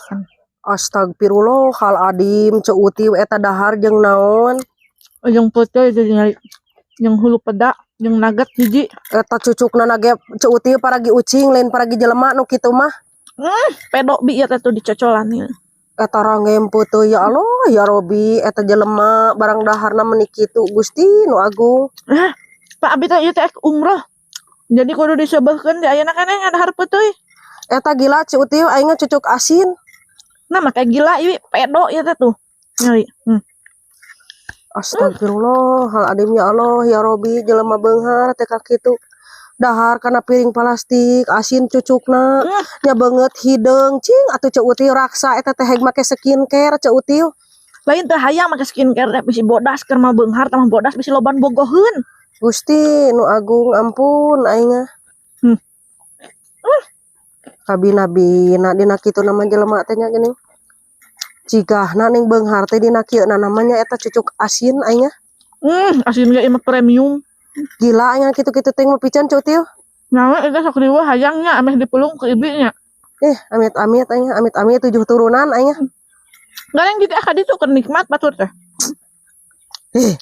pisan. Astagfirullahaladzim, Ceu Uti, eta dahar jeung naon? Jeung peuteui jadi nyari jeung hulu peda jeung nugget hiji. Eta cucukna ge, Ceu Uti, paragi ucing, lain paragi jelema nu kitu mah. Pedo bi ieu teh tuh dicocolan ieu. Eta rangem peuteui, ya Allah ya Robi, eta jelema barang daharna meuni kitu, Gusti nu agung. Ah, Pak, abi teh ieu teh umroh. Jadi kudu disebehkeun di ayeuna keneh ngadahar peuteui. Eta gila, Ceu Uti, aing mah cucuk asin. Nah, make gila ieu pedo ieu teh tuh. Nyari. Astagfirullahaladzim, ya Allah ya Robi, jelema beunghar teh ka kitu. Dahar kana piring plastik, asin cucukna, nya beungeut hideung, cing atuh Ceu Uti, raksa eta teh heg make skincare, Ceu Uti. Lain teu hayang make skincare teh, bisi bodas, keur mah beunghar tambah bodas, bisi loban bogoheun. Gusti nu agung, ampun aing mah. Kabina-bina dina kitu nama jelema teh nya geuning. Cigahna ning beunghar teh dina kieu na namanya eta cucuk asin aing mah. Asin ge ieu mah premium. Gila aing kitu-kitu teh mah pican, Ceu Uti. Nah, itu sok riweuh hayangnya ameh dipelung ke ibi nya. Eh, amit-amit aing, amit-amit tujuh turunan aing. Gareng juga ka ditu keur nikmat batur teh. Eh,